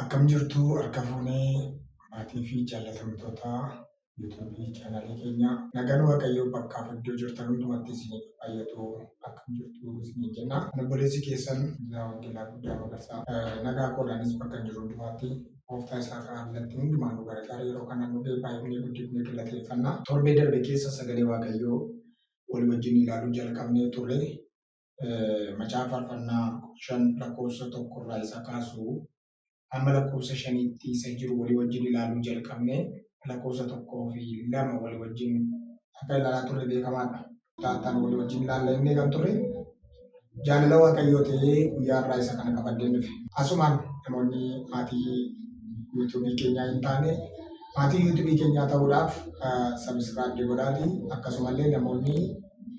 Akkam jirtu harka fuunee maatii fi jaallatamtoota yuutuubii chaanaalii keenyaa. Nagaan Waaqayyoo bakkaaf iddoo jirtan hundumatti isiniif baay'atu akkam jirtu isiniin jenna. Ani obboleessi keessan Laa Wangeelaa Guddaa Magarsaa. Nagaa koodhaanis bakka jiru hundumaatti gooftaa isaa kallattii hundumaan nu gargaara yeroo kana nu ga'e baay'inni guddifnee galateeffanna. Torbee darbe keessa sagalee Waaqayyoo walii wajjin ilaaluu jalqabnee turre. Macaafa Faarfannaa 5 lakkoofsa 1 irraa isa kaasu hamma lakkoofsa 5tti isa jiru walii wajjin ilaaluu jalqabne lakkoofsa 1 fi 2 walii wajjin akka ilaalaa turre beekamaadha. Taataan walii wajjin ilaalla inni kan turre jaalala Waaqayyoo ta'ee guyyaa irraa isa kana qabadheen dhufe. Asumaan namoonni maatii yuutuubii keenyaa hin taane maatii yuutuubii keenyaa ta'uudhaaf sabiskiraayib godhaati akkasumallee namoonni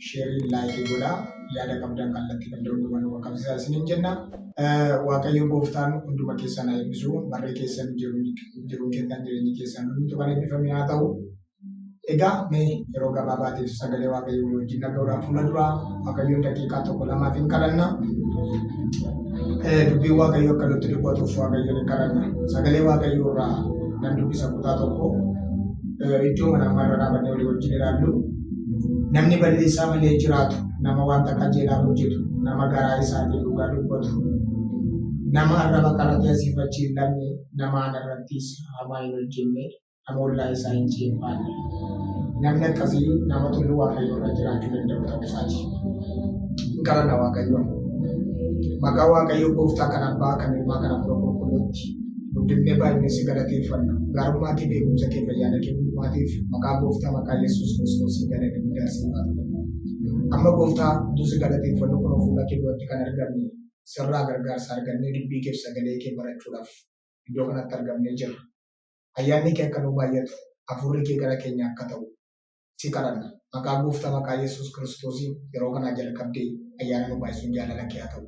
sheerii laayikii godhaa yaada qabdan kallattii qabdan hunduma nu qaqqabsiisaa isiniin jenna. Waaqayyo gooftaan hunduma keessan haa eebbisu. Barree keessan jiruun keessan jireenyi keessan hundumtu kan eebbifame haa ta'u. Egaa mee yeroo gabaabaatiif sagalee Waaqayyoo walii wajjin dhaga'uudhaan fuula duraa Waaqayyoon daqiiqaa tokko lamaaf hin kadhanna. Dubbiin Waaqayyoo akka nutti dubbatuuf Waaqayyoon hin kadhanna. Sagalee Waaqayyoo irraa nan dubbisa kutaa tokko iddoo mana amma irra dhaabannee walii wajjin ilaallu. Namni balleessaa malee jiraatu, nama wanta qajeelaa hojjetu, nama garaa isaatiin dhugaa dubbatu, nama arraba qaratee asiif achi hin dhabne, nama ana irrattis hamaa hin hojjenne, nama ollaa isaa hin ceephaanne. Namni akkasii nama tulluu Waaqayyoo irra jiraachuu danda'u ta'uu isaati. Hin kadhanna Waaqayyoon. Maqaa Waaqayyoo gooftaa kan abbaa kan ilmaa kan hafuura qulqulluutti. Guddifnee baay'inne si galateeffanna. Gaarummaa kee beekumsa kee ayyaana kee hundumaatiif maqaa gooftaa maqaa Yesuus Kiristoosiin galanni guddaa siif haa ta'u. Amma gooftaa utuu si galateeffannu kun fuula kee duratti kan argamne sirraa gargaarsa argannee dubbii keef sagalee kee barachuudhaaf iddoo kanatti argamnee jirra. Ayyaanni kee akka nu baay'atu, hafuurri kee gara keenya akka ta'u si kadhanna. Maqaa gooftaa maqaa Yesuus Kiristoosiin yeroo kanaa jalqabdee ayyaana nu baay'isuun jaalala kee haa ta'u.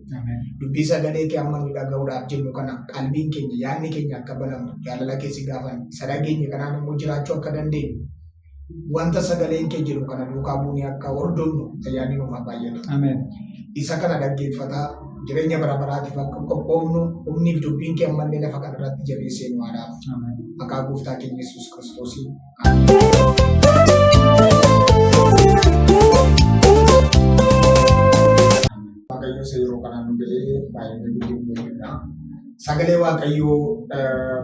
Dubbii sagalee kee amma nu dhaga'uudhaaf jennu kana qalbiin keenya yaadni keenya akka banamu jaalala kee si gaafanna. Isa dhageenye kanaan immoo jiraachuu akka dandeenyu wanta sagaleen kee jedhu kana duukaa buunee akka hordofnu ayyaanni nuuf haa baay'atu. Ameen. Isa kana dhaggeeffataa jireenya bara baraatiif akka qophoofnu humniif dubbiin kee ammallee lafa kana irratti jabeessee nu haa dhaabu. Ameen. Maqaa gooftaa keenya Yesuus Kiristoosiin. Waaqayyo isa yeroo kanaan nu ga'ee baay'ee guddifnee jirra. Sagalee Waaqayyoo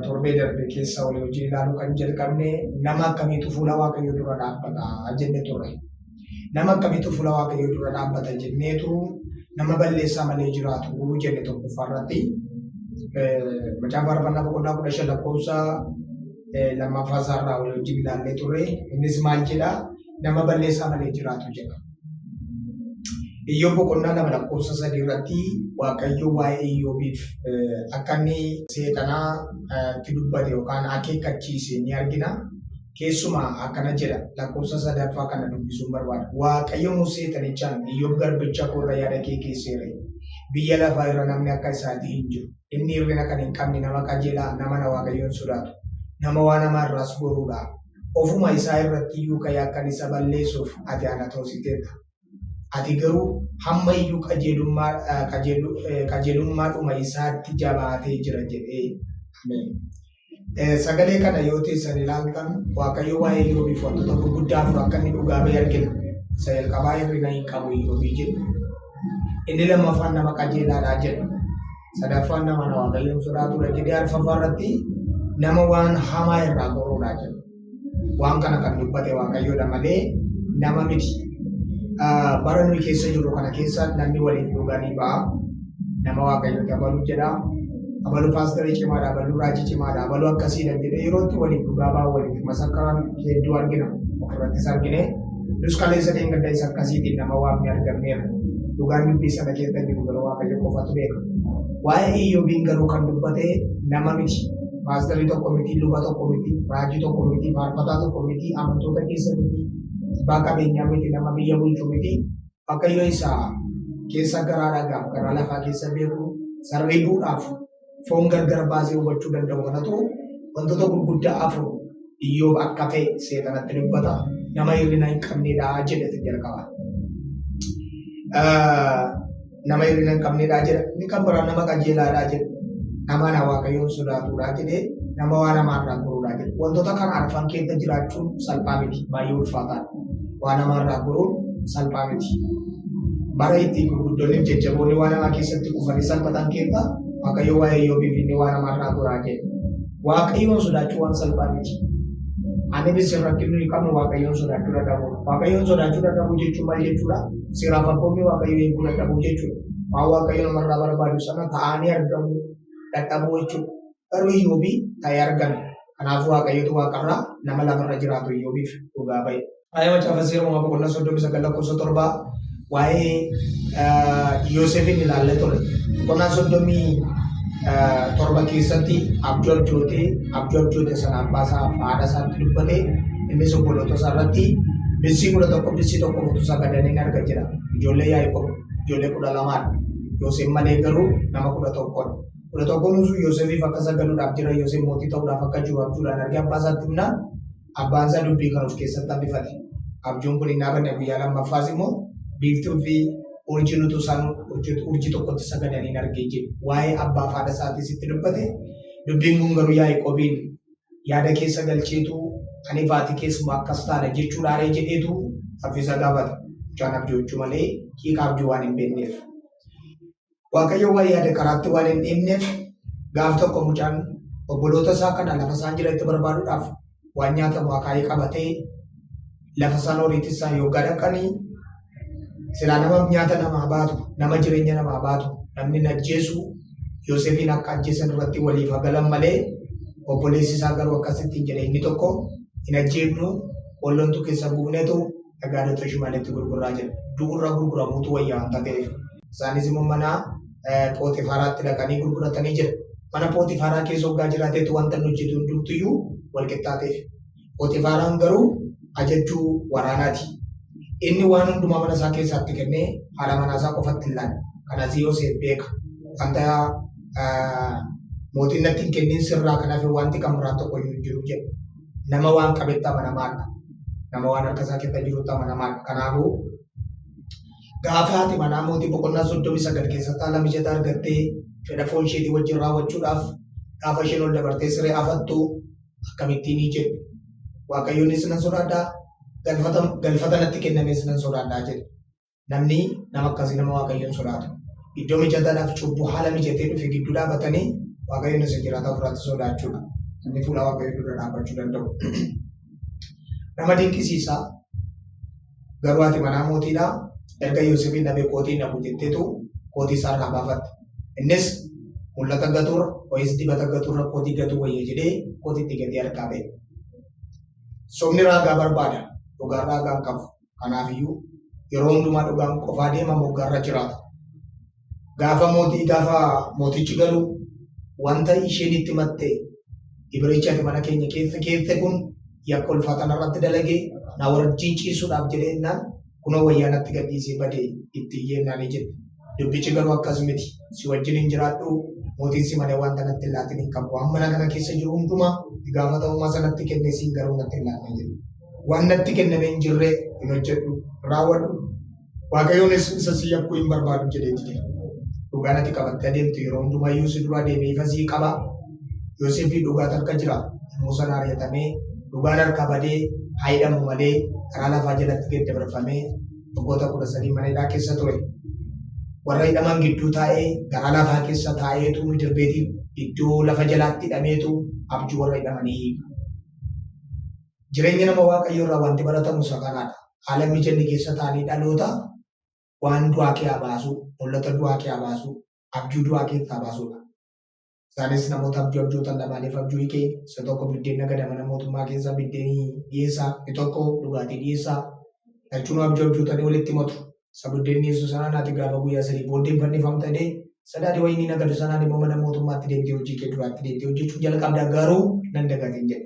torbee darbe keessa walii wajjin ilaaluu kan jalqabne nama akkamiitu fuula Waaqayyoo dura dhaabbata jenne turre. Nama akkamiitu fuula Waaqayyoo dura dhaabbata jenneetu nama balleessaa malee jiraatu jenne tokkoffaa irratti. Macaafa Faarfannaa boqonnaa 15 lakkoofsa lammaffaa isaarraa walii wajjin ilaallee turre. Innis maal jedhaa? Nama balleessaa malee jiraatu jedha. Iyyoob boqonnaa 2 lakkoofsa 3 irratti Waaqayyo waa'ee Iyyoobiif akka inni seexanaa itti dubbate yookaan akeekkachiise ni argina. Keessumaa akkana jedha lakkoofsa sadaffaa kana dubbisuun barbaada. Waaqayyo immoo seexanichaan Iyyoob garbicha koo irra yaada kee keesseera. Biyya lafaa irra namni akka isaatii hin jiru. Inni hir'ina kan hin qabne nama qajeelaa, nama na Waaqayyoon sodaatu, nama waan hamaa irraas goruudha. Ofuma isaa irratti iyyuu ka'ee akkan isa balleessuuf ati ana toositeetta. Ati garuu hamma iyyuu qajeelummaa qajeelummaadhuma isaatti jabaatee jira jedhee. Ameen. Sagalee kana yoo teessan ilaaltan Waaqayyo waa'ee Iyyoobiif wantoota gurguddaa afur akka inni dhugaa ba'e argina. Isa jalqabaa hir'ina hin qabu Iyyoobii jedhu. Inni lammaffaan nama qajeelaadhaa jedha. Sadaffaan nama na Waaqayyoon sodaatudha jedhee arfaffaa irratti nama waan hamaa irraa goruudha jedha. Waan kana kan dubbate Waaqayyoodha malee nama miti. Bara nuyi keessa jirru kana keessa namni waliif dhugaa ni ba'a. Nama Waaqayyooti abaluu jedha. Abaluu paasterii cimaadha, abaluu raajii cimaadha, abaluu akkasiidha jedhee yeroo itti waliif dhugaa ba'a waliif masakkaran hedduu argina. Ofirrattis argine. Nus kaleessa dheengadda isa akkasiitiin nama waamne arganneerra. Dhugaan dubbii sana keessa jiru garuu Waaqayyo qofatu beeka. Waa'ee Iyyoobiin garuu kan dubbate nama miti. Paasterii tokko miti, luba tokko miti, raajii tokko miti, faarfataa tokko miti, amantoota keessa miti, abbaa qabeenyaa miti, nama biyya bulchu miti. Waaqayyo isa keessa garaa dhagaaf garaa lafaa keessa beeku sarribuudhaaf foon gargar baasee hubachuu danda'u kanatu wantoota gurguddaa afur Iyyoob akka ta'e seexanatti dubbata. Nama hir'ina hin qabnedha jedhe jalqaba. Nama hir'ina hin qabnedha jedha. Inni kan biraan nama qajeelaadha jedha. Nama na Waaqayyoon sodaatudha jedhee, nama waan hamaarraa goruudha jedhe. Wantoota kana arfan keessa jiraachuun salphaa miti, baay'ee ulfaataadha. Waan hamaarraa goruun salphaa miti. Bara itti gurguddoonni fi jajjaboonni waan hamaa keessatti kufanii salphatan keessa Waaqayyo waa'ee Iyyoobiif inni waan hamaarraa goraa jedhe. Waaqayyoon sodaachuu waan salphaa miti. Anis isin rakkinni nuyi qabnu Waaqayyoon sodaachuu dadhabuudha. Waaqayyoon sodaachuu dadhabuu jechuun maal jechuudha? Seeraaf abboommii Waaqayyoo eeguu dadhabuu jechuudha. Waan Waaqayyo namarraa barbaadu sana ta'anii argamuu dadhabuu jechuudha. Garuu Iyyoobii ta'ee argame. Kanaafuu Waaqayyotu waaqarraa nama lafarra jiraatu Iyyoobiif dhugaa ba'e. Waa'ee macaafa seera uumamaa boqonnaa 39 lakkoofsa 7 waa'ee Yoosefiin ilaallee ture. Boqonnaa 37 keessatti abjuu abjootee abjuu abjoote sana abbaa isaa fi haadha isaatti dubbate innis obboloota isaa irratti bissii 11 bissii tokko utuu sagadanii arga jira. Ijoollee Yaaqoob ijoollee 12dha. Yoosef malee garuu nama 11dha. 11n sun Yoosefiif akka sagaduudhaaf jira Yoosef mootii ta'uudhaaf akka jiru abjuudhaan argee abbaa isaatti himnaan abbaan isaa dubbii kan of keessatti hambifate. Abjuun kun hin dhaabanne guyyaa lammaffaas immoo biiftuu fi urjiin utuu isaan urjii tokkotti sagadaniin argee jedhe. Waa'ee abbaa fi haadha isaatiis itti dubbate. Dubbiin kun garuu Yaaqoobiin yaada keessa galcheetu ani fi haati keessumaa akkas taana jechuudhaaree jedheetu saffisa gaafate. Mucaan abjoochuu malee hiika abjuu waan hin beekneef. Waaqayyo waan yaade karaatti waan hin dhiibneef gaaf tokko mucaan obboloota isaa kana lafa isaan jiranitti barbaaduudhaaf waan nyaatamu akaayii qabatee lafa isaan horiitti isaan yoggaa dhaqanii silaa nama nyaata namaa baatu, nama jireenya namaa baatu, namni hin ajjeesu Yoosefiin akka ajjeesan irratti waliif hagalan malee obboleessi isaa garuu akkasitti hin jedhe inni tokko hin ajjeefnu qoollontu keessa buufnetu dhagaadota Ishmaelitti gurgurraa jedhe. Du'urra gurguramuutu wayya wanta ta'eef. Isaanis immoo mana Pooxifaaraatti dhaqanii gurguratanii jira. Mana Pooxifaaraa keessa hoggaa jiraateetu wanta inni hojjetu hundumtuyyuu wal qixxaateef. Pooxifaaraan garuu ajajjuu waraanaati. Inni waan hundumaa mana isaa keessaatti kennee haadha manaa isaa qofatti hin laanne. Kanas Yoseef beeka. Wanta mootiin natti hin kennin sirraa kan hafe wanti kan biraan tokko iyyuu hin jiru jedhe. Nama waan qabetti amanamaadha. Nama waan harka isaa keessa jirutti amanamaadha. Kanaafuu gaafa haati manaa mootii boqonnaa 39 keessatti haala mijataa argattee fedha foon isheetii wajjin raawwachuudhaaf gaafa isheen ol dabartee siree afattu akkamittiin ni jedhu. Waaqayyoonis nan sodaadhaa, galfata natti kennames nan sodaadhaa jedhe. Namni nama akkasii nama Waaqayyoon sodaatu. Iddoo mijataadhaaf cubbuu haala mijatee dhufe gidduu dhaabatanii Waaqayyoon isa jiraataa ofirraatti sodaachuudha. Namni fuula Waaqayyoo dura dhaabbachuu danda'u. Nama dinqisiisaa garuu haati manaa mootiidhaa erga Yoosefiin dhabee kootii hin dhabu jetteetu kootii isaarraa baafatte. Innis mul'ata gatuurra wayis dibata gatuurra kootii gatuu wayya jedhee kootiitti gatee harkaa ba'e. Sobni raagaa barbaada. Dhugaan raagaa hin qabu. Kanaafiyyuu yeroo hundumaa dhugaan qofaa deema moggaarra jiraata. Gaafa mootii gaafa mootichi galu wanta isheen itti matte Ibrichi ati mana keenya keessa keesse kun yakka ulfaataa narratti dalage na wajjin ciisuudhaaf jedhee jennaan kunoo wayyaa natti gadhiisee bade itti iyyee jette. Dubbichi garuu akkas miti. Si wajjin hin jiraadhu mootiin si malee wanta natti hin laatin hin qabu. Waan mana kana keessa jiru hundumaa itti gaafatamummaa sanatti kennee siin garuu natti hin laanne jedhe. Waan natti kenname hin jirre hin hojjedhu raawwadhu. Waaqayyoonis isa si yakkuu hin barbaadu jedheeti jira. Dhugaan ati qabattee adeemtu yeroo hundumayyuu si dura adeemee ifa sii qaba. Yoosefii dhugaatu harka jira. Yommuu sana ari'atamee dhugaan harkaa badee haa hidhamu malee karaa lafaa jalatti gad dabarfamee waggoota 13 mana hidhaa keessa ture. Warra hidhaman gidduu taa'ee garaa lafaa keessa taa'eetu midirbeetii iddoo lafa jalaatti hidhameetu abjuu warra hidhamanii hiika. Jireenya nama Waaqayyoo irraa wanti baratamu isa kanaadha. Haala mijanni keessa taa'anii dhaloota waan du'aa keessaa baasuu, mul'ata du'aa keessaa baasuu, abjuu du'aa keessaa baasuudha. Isaanis namoota abjuu abjootan lamaaniif abjuu hiikee isa tokko biddeen nagada mana mootummaa keessa biddeenii dhiyeessaa, inni tokko dhugaatii dhiyeessaa. Lachuun abjuu abjootanii walitti himatu. Isa biddeen dhiyeessu sanaan ati gaafa guyyaa sadii booddee hin fannifamta jedhee sadaati wayinii nagadu sanaan immoo mana mootummaatti deebitee hojii kee duraatti deebitee hojjechuu jalqabda garuu nan dagatin jedhe.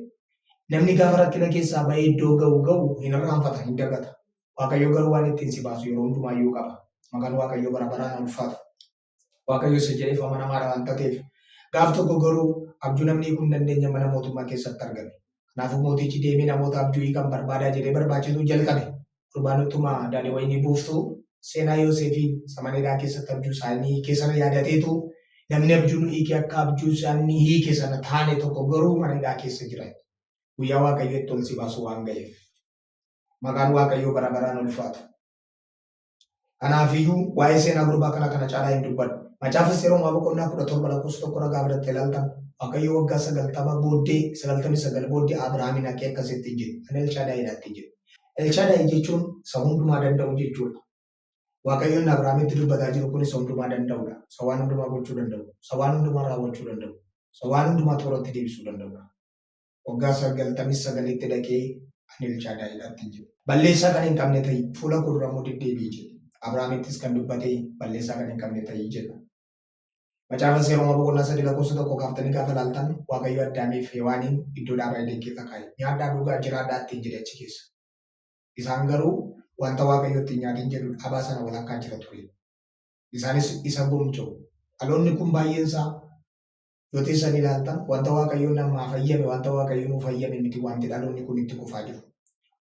Namni gaafa rakkina keessaa ba'ee iddoo ga'u ga'u hin irraanfata, hin dagata. Waaqayyo garuu waan ittiin si baasu yeroo hundumaayyuu qaba. Maqaan Waaqayyoo bara baraan ulfaatu. Waaqayyo isa jedheef amanamaadha waan ta'eef. Gaaf tokko garuu abjuu namni hiikuu hin dandeenye mana mootummaa keessatti argame. Kanaafuu mootichi deemee namoota abjuu hiikan barbaadaa jedhee barbaachisuu jalqabe. Gurbaan utuma daadhii wayinii buuftu seenaa Yoosefiin isa mana hidhaa keessatti abjuu isaanii hiikee sana yaadateetu Namni abjuu nu hiike akka abjuu isaanii hiike sana taane tokko garuu mana hidhaa keessa jira. Guyyaa Waaqayyo itti ol si baasu waan ga'eef. Maqaan Waaqayyoo bara baraan ulfaatu. Kanaafiyyuu waa'ee seenaa gurbaa kana kana caalaa hin dubbadhu. Macaafa Seera Uumamaa boqonnaa 17 lakkoofsa 1 irra gaafa dhattee ilaaltan Waaqayyo waggaa 90 booddee 99 booddee Abrahaamiin haqee akkasitti hin jedhe. Ani Elshadaayidha ittiin jedhe. Elshadaay jechuun isa hundumaa danda'u jechuudha. Waaqayyo inni Abrahaamitti dubbataa jiru kun isa hundumaa danda'udha. Isa waan hundumaa gochuu danda'u. Isa waan hundumaa raawwachuu danda'u. Isa waan hundumaa tooratti deebisuu danda'udha. Waggaa 99tti dhaqee ani Elshaadaayidha ittiin jedhe. Balleessaa kan hin qabne ta'i, fuula koo dura immoo deddeebi'i jedhe. Abrahaamittis kan dubbate balleessaa kan hin qabne ta'i jedha. Macaafa Seera Uumamaa boqonnaa 3 lakkoofsa 1 kaaftanii gaafa ilaaltan Waaqayyo Addaamiif Hewaaniin iddoo dhaabaa Eden keessa kaa'e. Nyaadhaa dhugaa jiraadhaa ittiin jedhe achi keessa. Isaan garuu wanta Waaqayyo ittiin nyaatin jedhu dhaabaa sana walakkaa jira ture. Isaanis isa gomja'u. Dhaloonni kun baay'een isaa yoo teessan ilaaltan wanta Waaqayyo namaaf hayyame wanta Waaqayyo nuuf hayyame miti wanti dhaloonni kun itti kufaa jiru.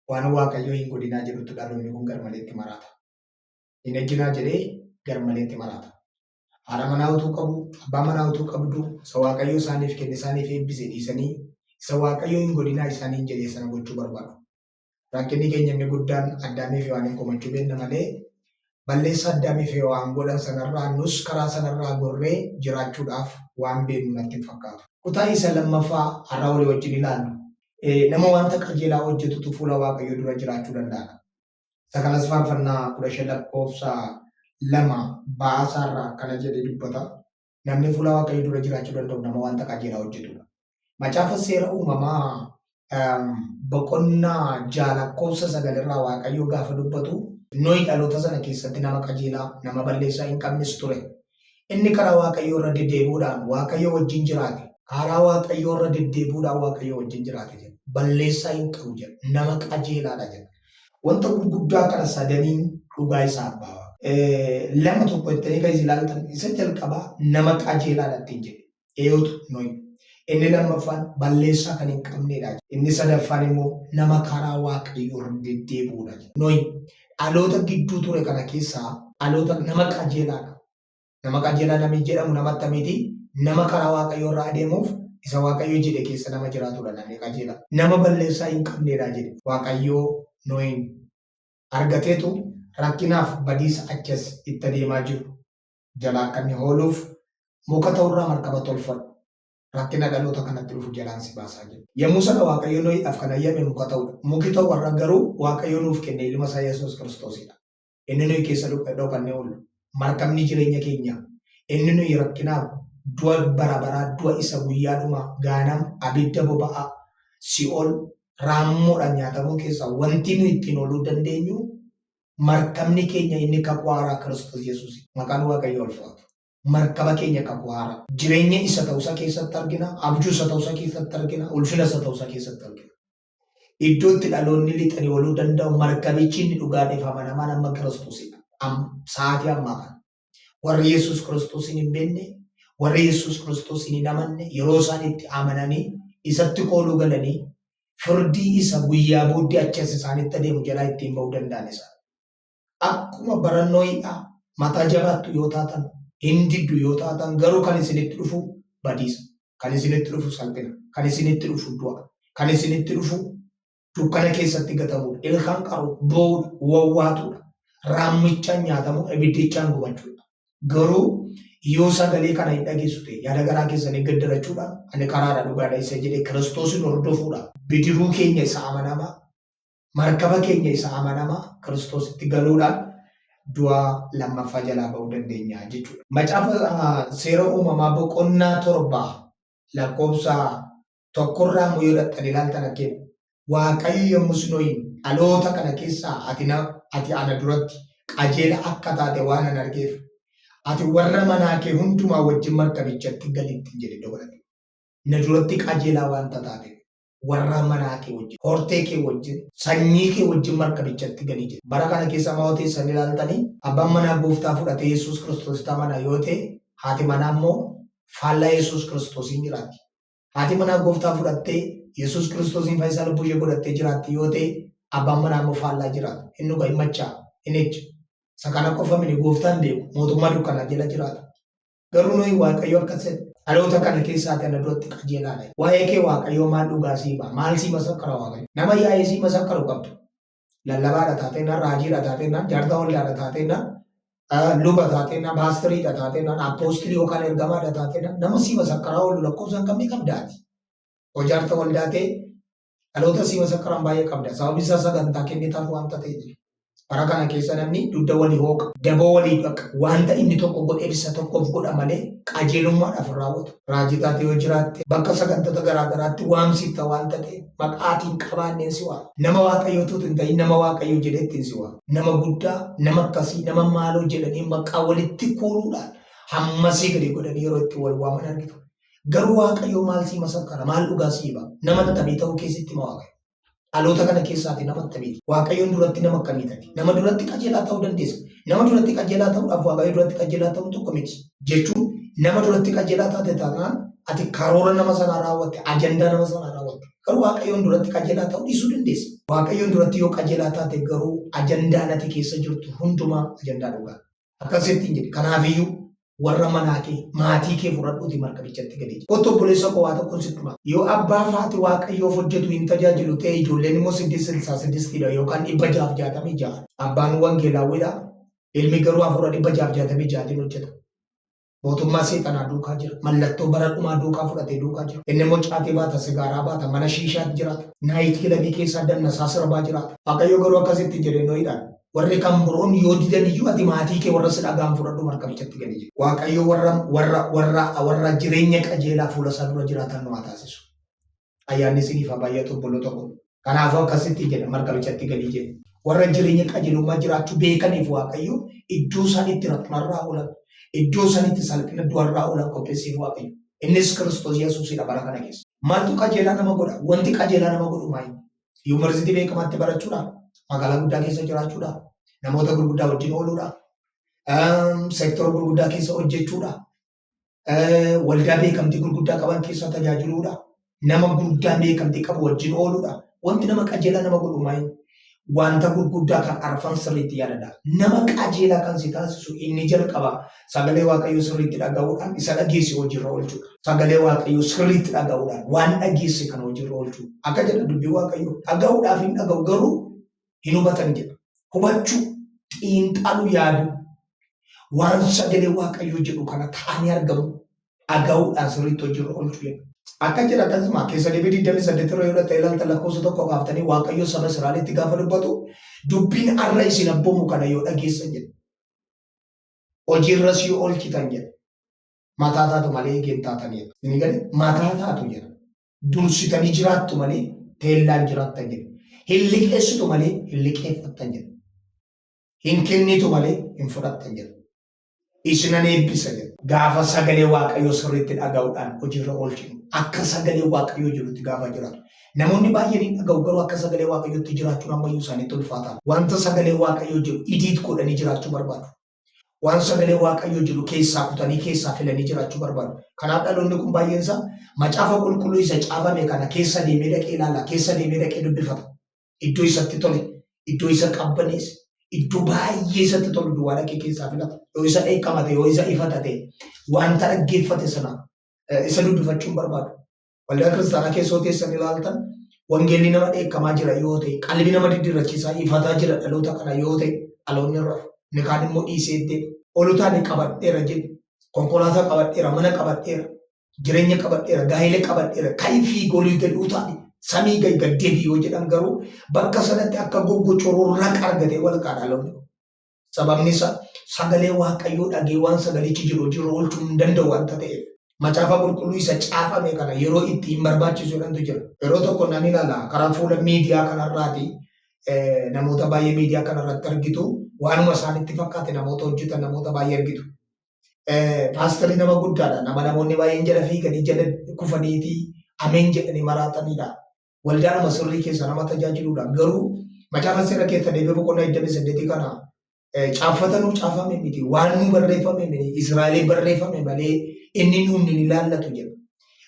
Waan Waaqayyo hin godhinaa jedhutti dhaloonni kun garmaleetti maraata. Hin ejjinaa jedhee garmaleetti maraata. Haadha manaa utuu qabu, abbaa manaa utuu qabdu, isa Waaqayyo isaaniif kenne isaaniif eebbise dhiisanii isa Waaqayyo hin godhinaa isaaniin jedhee sana gochuu barbaadu. Rakkinni keenya inni guddaan Addaamii fi Hewaaniin komachuu beekna malee balleessa Addaamii fi Hewaan godhan sanarraa nus karaa sanarraa gorree jiraachuudhaaf waan beeknu natti hin fakkaatu. Kutaa isa lammaffaa har'a walii wajjin ilaallu nama wanta qajeelaa hojjetutu fuula Waaqayyoo dura jiraachuu danda'a. Isa kanas faarfannaa 15 lakkoofsa 2 ba'aasaarraa akkana jedhee dubbata. Namni fuula Waaqayyoo dura jiraachuu danda'u nama wanta qajeelaa hojjetudha. Macaafa seera uumamaa boqonnaa 6 lakkoofsa 9 irraa Waaqayyo gaafa dubbatu Nohi dhaloota sana keessatti nama qajeelaa, nama balleessaa hin qabnes ture. Inni karaa Waaqayyoo irra deddeebi'uudhaan Waaqayyo wajjin jiraate. Karaa Waaqayyoo irra deddeebi'uudhaan Waaqayyo wajjin jiraate jedha. Balleessaa hin qabu jedha. Nama qajeelaadha jedha. Wanta gurguddaa kana sadaniin dhugaa isaa abbaa. Lama tokko jettanii kan isin ilaaltan isa jalqabaa nama qajeelaadha ittiin jedhe. Eeyootu Nohi. Inni lammaffaan balleessaa kan hin qabneedha. Inni sadaffaan immoo nama karaa Waaqayyoo irra deddeebi'uudha. Nohi dhaloota gidduu ture kana keessaa dhaloota nama qajeelaadha. Nama qajeelaa namni jedhamu nama akkamiiti? Nama karaa Waaqayyoo irra adeemuuf isa Waaqayyo jedhe keessa nama jiraatudha namni qajeelaa. Nama balleessaa hin qabneedha jedhe. Waaqayyoo Nohiin argateetu rakkinaaf badiisa achas itti adeemaa jiru jalaa akka inni hooluuf muka ta'urraa markaba tolfadhu. Rakkina dhaloota kanatti dhufu jalaan si baasaa jedhe. Yommuu sana Waaqayyo Nohiidhaaf kan hayyame muka ta'udha. Muki ta'u warra garuu Waaqayyo nuuf kenne ilma isaa Yesuus Kiristoosidha. Inni nuyi keessa dhokannee oollu. Markabni jireenya keenyaa. Inni nuyi rakkinaaf du'a bara baraa du'a isa guyyaa dhumaa gaanam abidda boba'aa si'ool raammoodhaan nyaatamuu keessaa wanti nuyi ittiin ooluu dandeenyu markabni keenya inni kakuu haaraa Kiristoos Yesuus. Maqaan Waaqayyoo ulfaatu. Markaba keenya kakuu haaraa. Jireenya isa ta'usa keessatti argina, abjuu isa ta'usa keessatti argina, ulfina isa ta'usa keessatti argina. Iddoo itti dhaloonni lixanii ooluu danda'u markabichi inni dhugaadhaaf amanamaan amma Kiristoosidha. Sa'aatii ammaa kana. Warri Yesuus Kiristoosiin hin beekne, warri Yesuus Kiristoosiin hin amanne yeroo isaan itti amananii isatti kooluu galanii firdii isa guyyaa booddee achi as isaanitti adeemu jalaa ittiin ba'uu danda'an isa. Akkuma barannoo hidhaa mataa jabaattu yoo taatan, hin diddu yoo taatan garuu kan isinitti dhufu badiisa, kan isinitti dhufu salphina, kan isinitti dhufu du'a, kan isinitti dhufu dukkana keessatti gatamuudha, ilkaan qaruu, boo'uudha, wawwaatuudha, raammichaan nyaatamuu, ibiddichaan gubachuudha. Garuu yoo sagalee kana hin dhageessu ta'e yaada garaa keessanii gaddarachuudhaan ani karaadha dhugaadha isa jedhe Kiristoosin hordofuudhaan bidiruu keenya isa amanamaa markaba keenya isa amanamaa Kiristoositti galuudhaan du'a lammaffaa jalaa ba'uu dandeenya jechuudha. Macaafa seera uumamaa boqonnaa 7 lakkoofsa tokkorraa immoo yoo dhaqxanii ilaaltan akkeedha. Waaqayyo yommus Nohiin dhaloota kana keessaa ati na ati ana duratti qajeela akka taate waan an argeef ati warra manaa kee hundumaa wajjin markabichatti gali ittiin jedhe iddoo kanatti. Na duratti qajeelaa waanta taateef warra manaa kee wajjin, hortee kee wajjin, sanyii kee wajjin markabichatti gali jedhe. Bara kana keessa maa teessan ilaaltanii abbaan manaa gooftaa fudhatee Yesuus Kiristoositti amana yoo ta'e haati manaa immoo faallaa Yesuus Kiristoosiin jiraatti. Haati manaa gooftaa fudhattee Yesuus Kiristoosiin fayyisaa lubbuu ishee godhattee jiraatti yoo ta'e abbaan manaa immoo faallaa jiraata. Hin dhuga, hin macha'a, hin ejja. Isa kana qofa miti gooftaan beeku mootummaa dukkanaa jala jiraata. Garuu nuyi Waaqayyo akkas jedhe. Dhaloota kana keessaati ana duratti qajeelaadha. Waa'ee kee Waaqayyo maal dhugaa sii ba'a? Maal sii masakkara Waaqayyo? Nama yaa'ee sii masakkaru qabdu. Lallabaadha taateenna, raajiidha taateenna, jaartaa waldaadha taateenna, luba taateenna, paastiriidha taateenna, appoostilii yookaan ergamaadha taateenna, nama sii masakkaraa oolu lakkoofsa hin qabne qabdaati. Hoo jaarta waldaa ta'e dhaloota sii masakkaran baay'ee qabda. Sababni isaa sagantaa kennitaaf wanta ta'eef. Bara kana keessa namni dugda walii hooqa, daboo walii dhaqa, wanta inni tokko godheef isa tokkoof godha malee qajeelummaadhaaf hin raawwatu. Raajii taatee yoo jiraatte bakka sagantoota garaa garaatti waamsifta wanta ta'eef maqaatiin qabaanneen si waama. Nama Waaqayyoo utuu hin ta'in nama Waaqayyoo jedhee ittiin si waama. Nama guddaa, nama akkasii, nama maaloo jedhanii maqaa walitti kuuluudhaan hammasii gadi godhanii yeroo itti wal waaman argitu. Garuu Waaqayyo maal sii masakkara? Maal dhugaa sii ba'a? Nama attamii ta'uu kee sitti hima Waaqayyo. Dhaloota kana keessaati nama attamiiti? Waaqayyoon duratti nama akkamii taati? Nama duratti qajeelaa ta'uu dandeessa. Nama duratti qajeelaa ta'uudhaaf Waaqayyo duratti qajeelaa ta'uun tokko miti. Jechuun nama duratti qajeelaa taate taanaan ati karoora nama sanaa raawwatte, ajandaa nama sanaa raawwatte. Garuu Waaqayyoon duratti qajeelaa ta'uu dhiisuu dandeessa. Waaqayyoon duratti yoo qajeelaa taate garuu ajandaan ati keessa jirtu hundumaa ajandaa dhugaa. Akkasitti hin jedhe. Kanaafiyyuu warra manaa kee, maatii kee fudhadhuutii markabichatti gadi jedhe. Kottu obboleessa koo waa tokkon sitti hima. Yoo abbaa fi haati Waaqayyoof hojjetu hin tajaajilu ta'e ijoolleen immoo siddist silsaa siddistiidha yookaan 666. Abbaan wangeelaawwiidha. Ilmi garuu hafuura 666tiin hojjeta. Mootummaa seexanaa duukaa jira. Mallattoo bara dhumaa duukaa fudhatee duukaa jira. Inni immoo caatii baata, sigaaraa baata, mana shiishaatti jiraata. Naayit kilabii keessaa dannasaa sirbaa jiraata. Waaqayyo garuu akkasitti jedhe Nohidhaan. Warri kan biroon yoo didan iyyuu ati maatii kee warra si dhaga'an fudhadhu markabichatti gali jedhe. Waaqayyo warra warra warra warra jireenya qajeelaa fuula isaa dura jiraatan nu haa taasisu. Ayyaanni isiniif haa baay'atu obboloota koo. Kanaafuu akkasitti jedha markabichatti galii jedhe. Warra jireenya qajeelummaa jiraachuu beekaniif Waaqayyo iddoo isaan itti rakkinarraa oolan, iddoo isaan itti salphina du'arraa oolan qopheesseef Waaqayyo. Innis Kiristoos Yesuusidha bara kana keessa. Maaltu qajeelaa nama godha? Wanti qajeelaa nama godhu maali? Yuunivarsiitii beekamaatti barachuudha? Magaalaa guddaa keessa jiraachuudha? Namoota gurguddaa wajjin ooluudha? Seektora gurguddaa keessa hojjechuudha? Waldaa beekamtii gurguddaa qaban keessa tajaajiluudha? Nama guddaa beekamtii qabu wajjin ooluudha? Wanti nama qajeelaa nama godhu maali? Wanta gurguddaa kan arfan sirriitti yaadadha. Nama qajeelaa kan si taasisu inni jalqaba sagalee Waaqayyoo sirriitti dhaga'uudhaan isa dhageesse hojiirra oolchuudha. Sagalee Waaqayyoo sirriitti dhaga'uudhaan waan dhageesse kana hojiirra oolchuu. Akka jedha dubbii Waaqayyoo dhaga'uudhaaf hin dhaga'u garuu hin hubatan jedha. Hubachuu, xiinxaluu, yaaduu waan sagalee Waaqayyoo jedhu kana ta'anii argamu dhaga'uudhaan sirriitti hojiirra oolchuu jedha. Akka jedha akkasuma keessa deebii 28 irra yoo dhatte ilaaltan lakkoofsa tokko kaaftanii Waaqayyo saba Israa'elitti gaafa dubbatu dubbiin arra isin abboomu kana yoo dhageessan jedha. Hojiirras yoo oolchitan jedha. Mataa taatu malee eegeen taatan jedha. Isin gadi mataa taatu jedha. Dursitanii jiraattu malee teellaan jiraattan jedha. Hin liqeessitu malee hin liqeeffattan jedha. Hin kennitu malee hin fudhattan jedha. Isinan eebbisa jedha. Gaafa sagalee Waaqayyoo sirriitti dhaga'uudhaan hojiirra oolchinu akka sagalee Waaqayyoo jirutti gaafa jiraatu. Namoonni baay'een hin dhaga'u garuu akka sagalee Waaqayyootti jiraachuun ammayyuu isaanitti ulfaataadha. Wanta sagalee Waaqayyoo jedhu idiit godhanii jiraachuu barbaadu. Waan sagalee Waaqayyoo jedhu keessaa kutanii keessaa filanii jiraachuu barbaadu. Kanaaf dhaloonni kun baay'een isaa macaafa qulqulluu isa caafame kana keessa deemee dhaqee ilaala, keessa deemee dhaqee dubbifata. Iddoo isatti tole, iddoo isa qabbaneesse, iddoo baay'ee isatti tolu duwwaa dhaqee keessaa filata. Yoo isa dheekkamate, yoo isa ifata ta'e, wanta dhaggeeffate sana isa dubbifachuu hin barbaadu. Waldaa kiristaanaa keessa yoo teessan ilaaltan, wangeelli nama dheekkamaa jira yoo ta'e, qalbii nama diddirrachiisaa ifataa jira dhaloota kana yoo ta'e, dhaloonni hin rafu. Inni kaan immoo dhiisee deema. Olutaan qabadheera jedhu, konkolaataa qabadheera, mana qabadheera, jireenya qabadheera, gaa'ela qabadheera, ka'i fiigi olii gad utaali, samii gad gad deebi yoo jedhan garuu bakka sanatti akka goggocoruu raqa argatee wal ka'a dhaloonni. Sababni isaa sagalee Waaqayyoo dhagee waan sagalichi jedhu hojiirra oolchuu hin danda'u wanta ta'eef. Macaafa qulqulluu isa caafame kana yeroo itti hin barbaachisu jedhantu jira. Yeroo tokko nan ilaala karaa fuula miidiyaa kanarraati namoota baay'ee miidiyaa kanarratti argitu waanuma isaanitti fakkaate namoota hojjetan namoota baay'ee argitu. Paasterii nama guddaadha. Nama namoonni baay'een jala fiiganii jala kufaniitii ameen jedhanii maraatanidha. Waldaadhuma sirrii keessa nama tajaajiludha. Garuu macaafa seera keessa deebi'ee boqonnaa 28 kana caaffata nuu caafame miti. Waan nu barreeffame miti. Israa'elee barreeffame malee inni nuun hin ilaallatu jedha.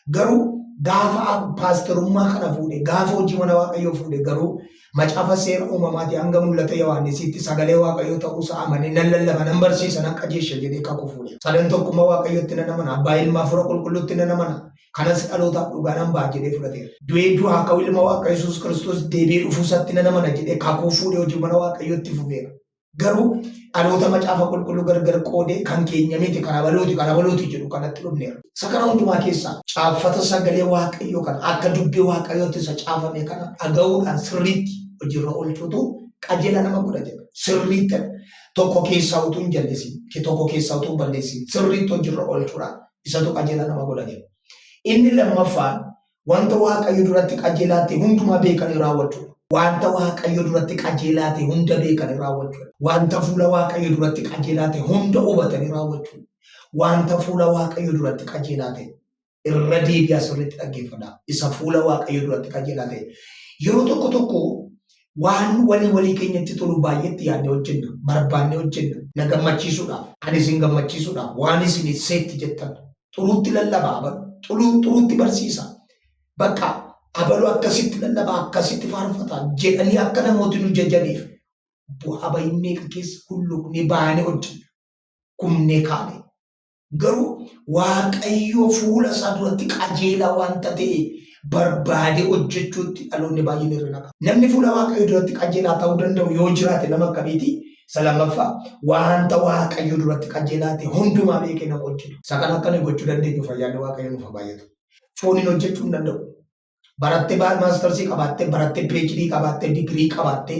Garuu Gaafa paasterummaa kana fuudhe, gaafa hojii mana Waaqayyoo fuudhe garuu macaafa seera uumamaatii hanga mul'ata Yohaannisiitti sagalee Waaqayyoo ta'uusaa amanee nan lallaba, nan barsiisa, nan qajeesha jedhee kakuu fuudhe. Sadan tokkummaa Waaqayyootti nan amana, Abbaa Ilma Hafuura Qulqulluutti nan amana, kanas dhalootaaf dhugaa nan ba'a jedhee fudhateera. Du'ee du'aa ka'uu ilma Waaqayyo Yesuus Kiristoos deebi'ee dhufuusaatti nan amana jedhee kakuu fuudhee hojii mana Waaqayyootti fufeera. Garuu dhaloota macaafa qulqulluu gargar qoodee kan keenya miti kan abaluuti kan abaluuti jedhu kanatti dhufneera. Isa kana hundumaa keessaa caaffata sagalee Waaqayyoo kana akka dubbii Waaqayyootti isa caafame kana dhaga'uudhaan sirriitti hojiirra oolchuutu qajeela nama godha jedha. Sirriitti tokko keessaa utuu hin jallisin, tokko keessaa utuu hin balleessin sirriitti hojiirra oolchuudhaan isatu qajeela nama godha jedha. Inni lammaffaan Wanta Waaqayyo duratti qajeelaa ta'e hundumaa beekanii raawwachuudha. Wanta Waaqayyo duratti qajeelaa ta'e hunda beekanii raawwachuudha. Wanta fuula Waaqayyo duratti qajeelaa ta'e hunda hubatanii raawwachuudha. Wanta fuula Waaqayyo duratti qajeelaa ta'e irra deebi'aa sirriitti dhaggeeffadhaa. Isa fuula Waaqayyo duratti qajeelaa ta'e. Yeroo tokko tokko waan walii walii keenyatti tolu baay'eetti yaadnee hojjenna, barbaannee hojjenna. Na gammachiisuudhaaf, ani isin gammachiisuudhaaf, waan isin seetti jettan xuruutti lallaba abalu xuruu xuruutti barsiisa bakka abalu akkasitti lallaba akkasitti faarfata jedhanii akka namooti nu jajaniif bu'aa bahii meeqa keessa hulluqnee baanee hojjenna kumnee kaane garuu Waaqayyo fuula isaa duratti qajeelaa wanta ta'e barbaadee hojjechuutti dhaloonni baay'een irra naqa. Namni fuula Waaqayyo duratti qajeelaa ta'uu danda'u yoo jiraate nama akkamiiti? Isa lammaffaa, wanta Waaqayyo duratti qajeelaa ta'e hundumaa beekee nama hojjetu. Isa kana akka nuyi gochuu dandeenyuuf ayyaanni Waaqayyo nuuf haa baay'atu. Fooniin hojjechuu hin danda'u. Barattee maastarsii qabaattee, barattee PhD qabaattee, digirii qabaattee,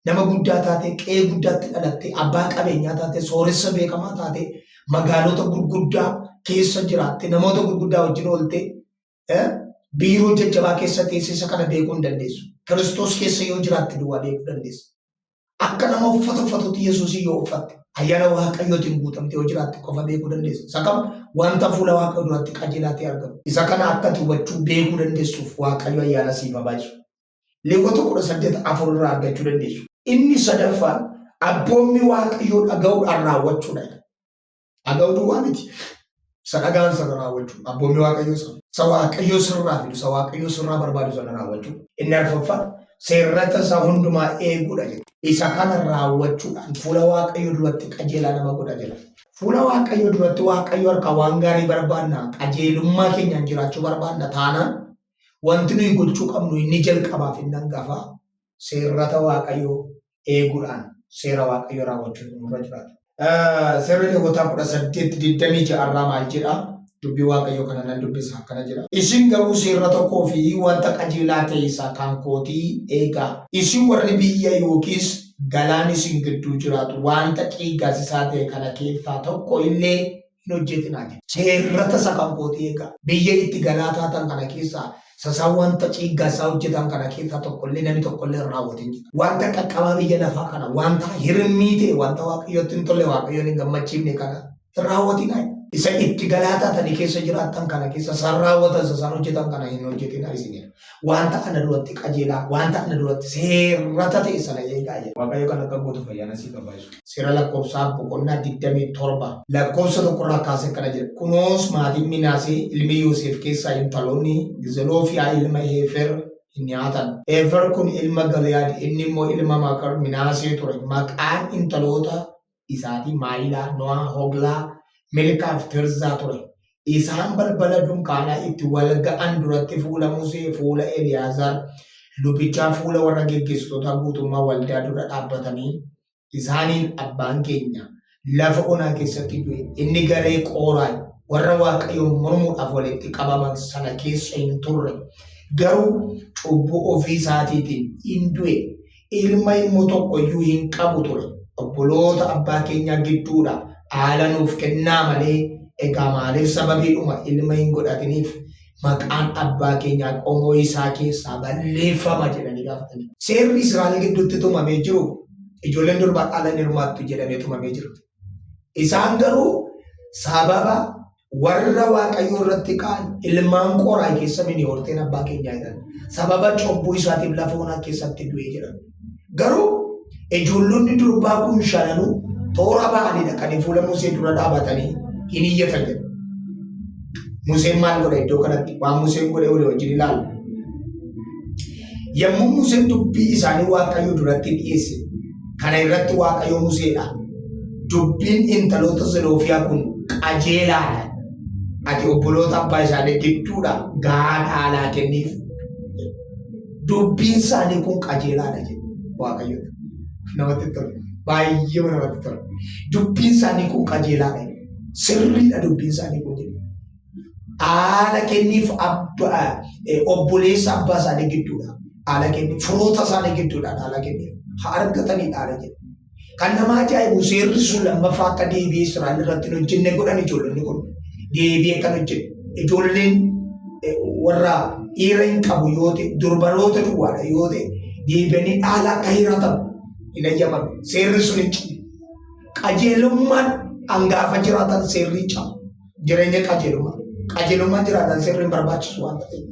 nama guddaa taatee, qe'ee guddaatti dhalattee, abbaa qabeenyaa taatee, sooressa beekamaa taatee, magaalota gurguddaa keessa jiraattee, namoota gurguddaa wajjin ooltee, biiroo jajjabaa keessa teessee isa kana beekuu hin dandeessu. Kiristoos keessa yoo jiraatte duwwaa beekuu dandeessa. Akka nama uffata uffatutti Yesuusii yoo uffatte ayyaana Waaqayyootiin guutamte yoo jiraatte qofa beekuu dandeessa. Isa kam wanta fuula Waaqayyoo duratti qajeelaa ta'e argamu. Isa kana akka ati hubachuu beekuu dandeessuuf Waaqayyo ayyaana siif haa baay'isu. Lewwota 18:4 irraa argachuu dandeessu. Inni sadaffaan abboommii Waaqayyoo dhaga'uudhaan raawwachuudha. Dhaga'uu duwwaa miti. Isa dhaga'an sana raawwachuu. Abboommii Waaqayyoo sana. Isa Waaqayyoo sirraa fidu, isa Waaqayyoo sirraa barbaadu sana raawwachuu. Inni arfaffaan seerrata isaa hundumaa eeguudha jedha. Isa kana raawwachuudhaan fuula Waaqayyoo duratti qajeelaa nama godha jedha. Fuula Waaqayyoo duratti Waaqayyo harkaa waan gaarii barbaanna, qajeelummaa keenyaan jiraachuu barbaanna taanaan wanti nuyi gochuu qabnu inni jalqabaaf inni hangafaa seerrata Waaqayyoo eeguudhaan seera Waaqayyoo raawwachuutu nurra jiraata. Seerri Lewwotaa 18:26 irraa maal jedha? Dubbii Waaqayyoo kana nan dubbisa akkana jedha. Isin garuu seerra tokkoo fi wanta qajeelaa ta'e isa kan kootii eegaa. Isin warri biyya yookiis galaan isin gidduu jiraatu wanta ciiggaasisaa ta'e kana keessaa tokko illee hin hojjetinaa jedhe. Seerrata isa kan kootii eegaa. Biyya itti galaa taatan kana keessaa isa wanta ciiggaasaa hojjetan kana keessaa tokkollee namni tokkollee hin raawwatin jedha. Wanta qaqqabaa biyya lafaa kana wanta hirmii ta'e wanta Waaqayyotti hin tolle Waaqayyoon hin gammachiifne kana hin raawwatinaa. Isa itti galaa taatanii keessa jiraattan kana keessa isaan raawwatan isa isaan hojjetan kana hin hojjetinaa isin jedha. Wanta ana duratti qajeelaa, wanta ana duratti seerrata ta'e sana eegaa jedha. Waaqayyo kan akka gootuuf ayyaana siif haa baay'isu. Seera lakkoofsaa boqonnaa 27 lakkoofsa tokkorraa kaasee akkana jedha. Kunoos maatiin Minaasee ilmi Yoosef keessaa intaloonni Zeloofiyaa ilma Heefer hin nyaatan. Heefer kun ilma Galiyaad inni immoo ilma Makar Minaasee ture. Maqaan intaloota isaatii Maayilaa, No'aa, Hoglaa, Milkaa fi Tirzaa ture. Isaan balbala dunkaanaa itti wal ga'an duratti fuula Musee, fuula Eliyaazar lubichaa, fuula warra geggeessitootaa guutummaa waldaa dura dhaabbatanii isaaniin abbaan keenya lafa onaa keessatti du'e inni garee Qooraay warra Waaqayyoon mormuudhaaf walitti qabaman sana keessa hin turre garuu cubbuu ofii isaatiitiin in du'e ilma immoo tokko iyyuu hin qabu ture obboloota abbaa keenyaa gidduudha dhaala nuuf kennaa malee egaa maaliif sababiidhuma ilma hin godhatiniif maqaan abbaa keenyaa qomoo isaa keessaa balleeffama jedhanii gaafatanii. Seerri Israa'el gidduutti tumamee jiru ijoolleen durbaa dhaala hin hirmaattu jedhamee tumamee jira. Isaan garuu sababa warra Waaqayyoo irratti ka'an ilmaan qoraa keessa mini horteen abbaa keenyaa jedhan. Sababa cubbuu isaatiif lafa onaa keessatti du'e jedhan. Garuu ijoollonni durbaa kun shananuu toora ba'anidha kan fuula Musee dura dhaabatanii hin iyyatan jedhu. Museen maal godha iddoo kanatti? Waan Museen godhe olii wajjin ilaalla. Yommuu Museen dubbii isaanii Waaqayyo duratti dhiyeesse, kana irratti Waaqayyo Museedha. Dubbiin intaloota Zeloofiyaa kun qajeelaadha. Ati obboloota abbaa isaanii gidduudha gahaa dhaalaa kenniif. Dubbiin isaanii kun qajeelaadha jedhe Waaqayyo. Namatti tola. Baay'ee namatti tola. Dubbiin isaanii kun qajeelaadha. Sirriidha dubbiin isaanii kun jedhe. Haala kenniif abbaa obboleessa abbaa isaanii gidduudha. Haala kenniif firoota isaanii gidduudha haala kenniif. Haa argatanii dhaala jedhe. Kan nama ajaa'ibu seerri sun lammaffaa akka deebi'ee Israa'el irratti hin hojjenne godhan ijoollonni kun. Deebi'ee kan hojjenne. Ijoolleen warra dhiira hin qabu yoo ta'e durbaroota duwwaadha yoo ta'e deebi'anii dhaala akka hiratan hin ayyamame. Seerri sun hin cabe. Qajeelummaan hangaafa jiraatan seerri hin cabu. Jireenya qajeelummaa. Qajeelummaan jiraatan seerri hin barbaachisu waan ta'eef.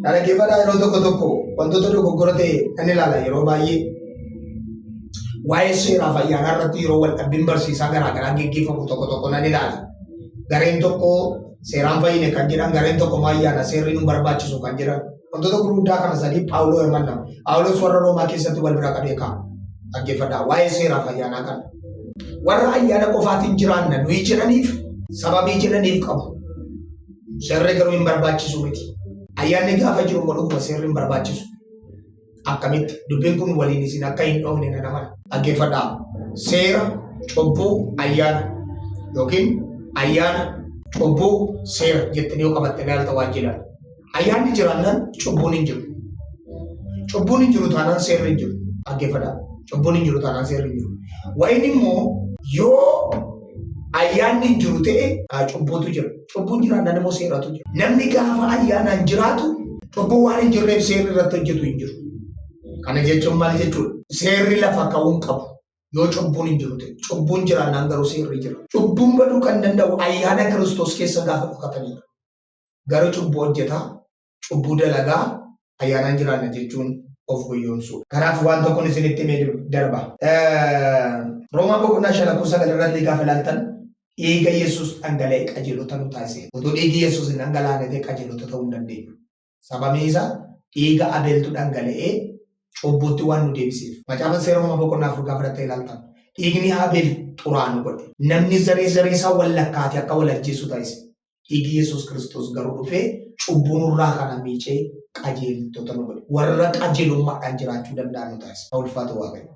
Dhaggeeffadhaa yeroo tokko tokko wantoota dogoggora ta'e nan ilaala yeroo baay'ee. Waa'ee seeraaf ayyaanaa irratti yeroo wal dhabbiin barsiisaa garaa garaa geggeeffamu tokko tokko nan ilaala. Gareen tokko seeraan fayyine kan jedhan gareen tokko immoo ayyaana seerri nu barbaachisu kan jedhan. Wantoota gurguddaa kana sadii Phaawuloo hirmanna. Phaawulos warra Roomaa keessatti wal bira qabee kaa'a. Dhaggeeffadhaa waa'ee seeraaf ayyaanaa kana. Warra ayyaana qofaatiin jiraanna nuyi jedhaniif sababii jedhaniif qabu. Seerri garuu hin barbaachisu miti. Ayyaanni gaafa jiru immoo dhuguma seerri hin barbaachisu. Akkamitti dubbiin kun waliin isin akka hin dhoofne nan amana. Dhaggeeffadhaa. Seera, cubbuu, ayyaana yookiin ayyaana, cubbuu, seera jettanii yoo qabatte ilaalta waan jedhan. Ayyaanni jiraannaan cubbuun hin jiru. Cubbuun hin jiru taanaan seerri hin jiru. Dhaggeeffadhaa. Cubbuun hin jiru taanaan seerri hin jiru. Wayin immoo yoo ayyaanni hin jiru ta'e cubbuutu jira. Cubbuun jiraannaan immoo seeratu jira. Namni gaafa ayyaanaan jiraatu cubbuu waan hin jirreef seerri irratti hojjetu hin jiru. Kana jechuun maal jechuudha? Seerri lafa ka'uu hin qabu. Yoo cubbuun hin jiru ta'e. Cubbuun jiraannaan garuu seerri jira. Cubbuun baduu kan danda'u ayyaana Kiristoos keessa gaafa dhokatanidha. Garuu cubbuu hojjetaa, cubbuu dalagaa ayyaanaan jiraanna jechuun of gowwoomsuudha. Kanaaf waan tokkon isinitti himee darba. Roomaa boqonnaa 5 lakkoofsa 9 irratti gaafa ilaaltan dhiiga Yesuus dhangala'ee qajeelota nu taasise. Utuu dhiigi Yesuus hin dhangalaane ta'e qajeelota ta'uu hin dandeenyu. Sababni isaa dhiiga Abeeltu dhangala'ee cubbuutti waan nu deebiseef. Macaafa seera uumamaa boqonnaa 4 gaafa dhattee ilaaltan dhiigni Abeel xuraa nu godhe. Namni zarii zarii isaa wal lakkaate akka wal ajjeesu taasise. Dhiigi Yesuus Kiristoos garuu dhufee cubbuu nurraa kana miicee qajeeltota nu godhe. Warra qajeelummaadhaan jiraachuu danda'an nu taasise. Haa ulfaatu Waaqayyo.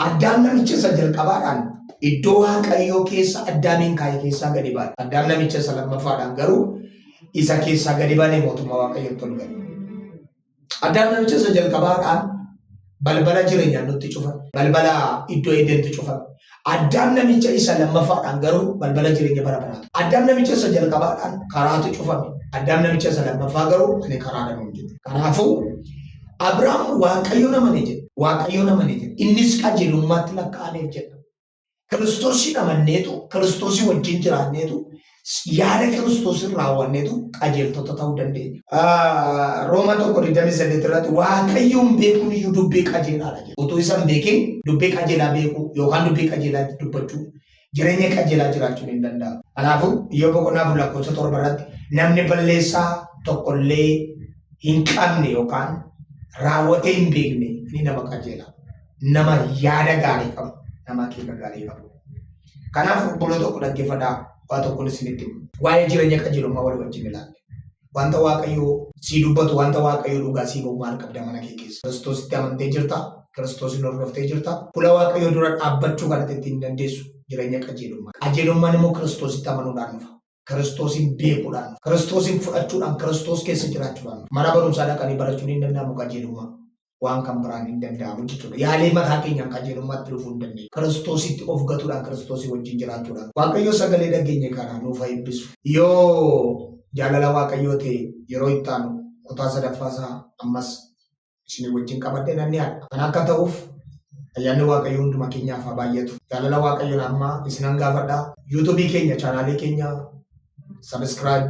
Addaam namicha isa jalqabaadhaan iddoo Waaqayyoo keessa Addaamiin kaa'e keessaa gadi baane. Addaam namicha isa lammaffaadhaan garuu isa keessaa gadi baane mootummaa Waaqayyootti ol gale. Addaam namicha isa jalqabaadhaan balbala jireenyaan nutti cufame. Balbala iddoo Edentu cufame. Addaam namicha isa lammaffaadhaan garuu balbala jireenya bara baraatu. Addaam namicha isa jalqabaadhaan karaatu cufame. Addaam namicha isa lammaffaa garuu ani karaadha nuun jedhe. Kanaafuu Abrahaam Waaqayyoon amane jedhe. Waaqayyoon amane jedhe. Innis qajeelummaatti lakkaa'ameef jedha. Kiristoosiin amanneetu, Kiristoosii wajjin jiraanneetu, yaada Kiristoosiin raawwanneetu qajeeltota ta'uu dandeenya. Rooma 1:28 irratti Waaqayyoon beekuun iyyuu dubbii qajeelaadha jedha. Utuu isa hin beekin dubbii qajeelaa beekuu yookaan dubbii qajeelaa dubbachuu jireenya qajeelaa jiraachuun hin danda'amu. Kanaafuu Iyyoob boqonnaa 4 lakkoofsa 7 irratti namni balleessaa tokkollee hin qabne yookaan raawwatee hin beekne inni nama qajeelaa. Nama yaada gaarii qabu, nama akeeka gaarii qabu. Kanaaf obboloo tokko dhaggeeffadhaa waa tokkoon isinitti himu. Waa'ee jireenya qajeelummaa wal wajjin ilaalle. Wanta Waaqayyoo sii dubbatu, wanta Waaqayyoo dhugaa sii ba'u maal qabda mana kee keessa? Kiristoositti amantee jirta? Kiristoosin hordoftee jirta? Fuula Waaqayyoo dura dhaabbachuu kanatti ittiin dandeessu jireenya qajeelummaa. Qajeelummaan immoo Kiristoositti amanuudhaan dhufa. Kiristoosiin beekuudhaan dhufa. Kiristoosiin fudhachuudhaan, Kiristoos keessa jiraachuudhaan dhufa. Mana barumsaa dhaqanii barachuun hin danda'amu qajeelummaa. Waan kan biraan hin danda'amu jechuudha. Yaalii mataa keenyaan qajeelummaatti dhufuu hin dandeenyu. Kiristoositti of gatuudhaan, Kiristoosii wajjin jiraachuudhaan. Waaqayyo sagalee dhageenye kana nuuf haa eebbisu. Yoo jaalala Waaqayyoo ta'e yeroo itti aanu kutaa sadaffaa isaa ammas isinii wajjin qabadhee nan dhiyaadha. Kana akka ta'uuf ayyaanni Waaqayyoo hunduma keenyaaf haa baay'atu. Jaalala Waaqayyoon amma isinan gaafadha. Yuutuubii keenya, chaanaalii keenya subscribe,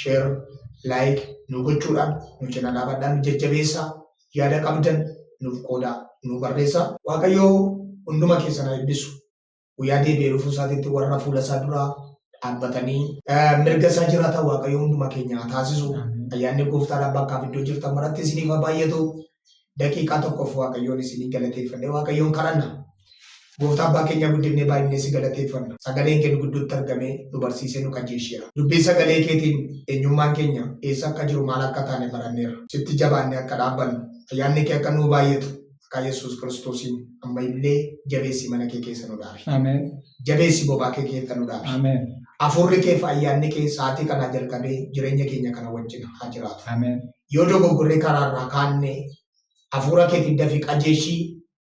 share, like nu gochuudhaan nu cina dhaabadhaa, nu jajjabeessaa, yaada qabdan nuuf qoodaa, nu barreessaa. Waaqayyoo hunduma keessan haa eebbisu. Guyyaa deebi'ee dhufuu isaatiitti warra fuula isaa duraa Dhaabbatanii mirga isaa jiraatan Waaqayyo hunduma keenya haa taasisu. Ayyaanni gooftaadhaan bakkaaf iddoo jirtan maratti isiniif haa baay'atu. Daqiiqaa tokkoof Waaqayyoon isinii galateeffannee Waaqayyoon kadhanna. Gooftaa abbaa keenya guddifnee baay'inee si galateeffanna. Sagaleen kee nu gidduutti argamee nu barsiisee nu qajeelcheera. Dubbii sagalee keetiin eenyummaan keenya eessa akka jiru maal akka taane baranneerra. Sitti jabaannee akka dhaabbannu ayyaanni kee akka nuu baay'atu maqaa Yesuus Kiristoosiin amma illee jabeessi mana kee keessa nu dhaabi. Ameen. Jabeessi bobaa kee keessa nu dhaabi. Ameen. Hafuurri kee fi ayyaanni kee sa'aatii kanaa jalqabee jireenya keenya kana wajjin haa jiraatu. Ameen. Yoo dogoggorree karaarraa kaanne hafuura keetiin dafii qajeelchii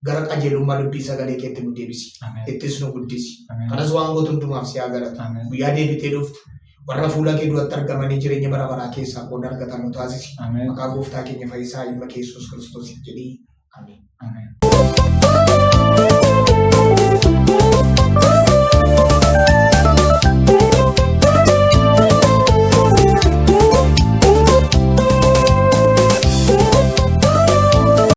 gara qajeelummaa dubbii sagalee keetti nu deebisi. Ameen. Ittis nu guddisi. Ameen. Kanas waan gootu hundumaaf si haa galatu. Ameen. Guyyaa deebitee dhuftu warra fuula kee duratti argamanii jireenya bara baraa keessaa qooda argatan nu taasisi. Ameen. Maqaa gooftaa keenya fayyisaa ilma kee Yesuus Kiristoosiif jedhii. Ameen. Ameen.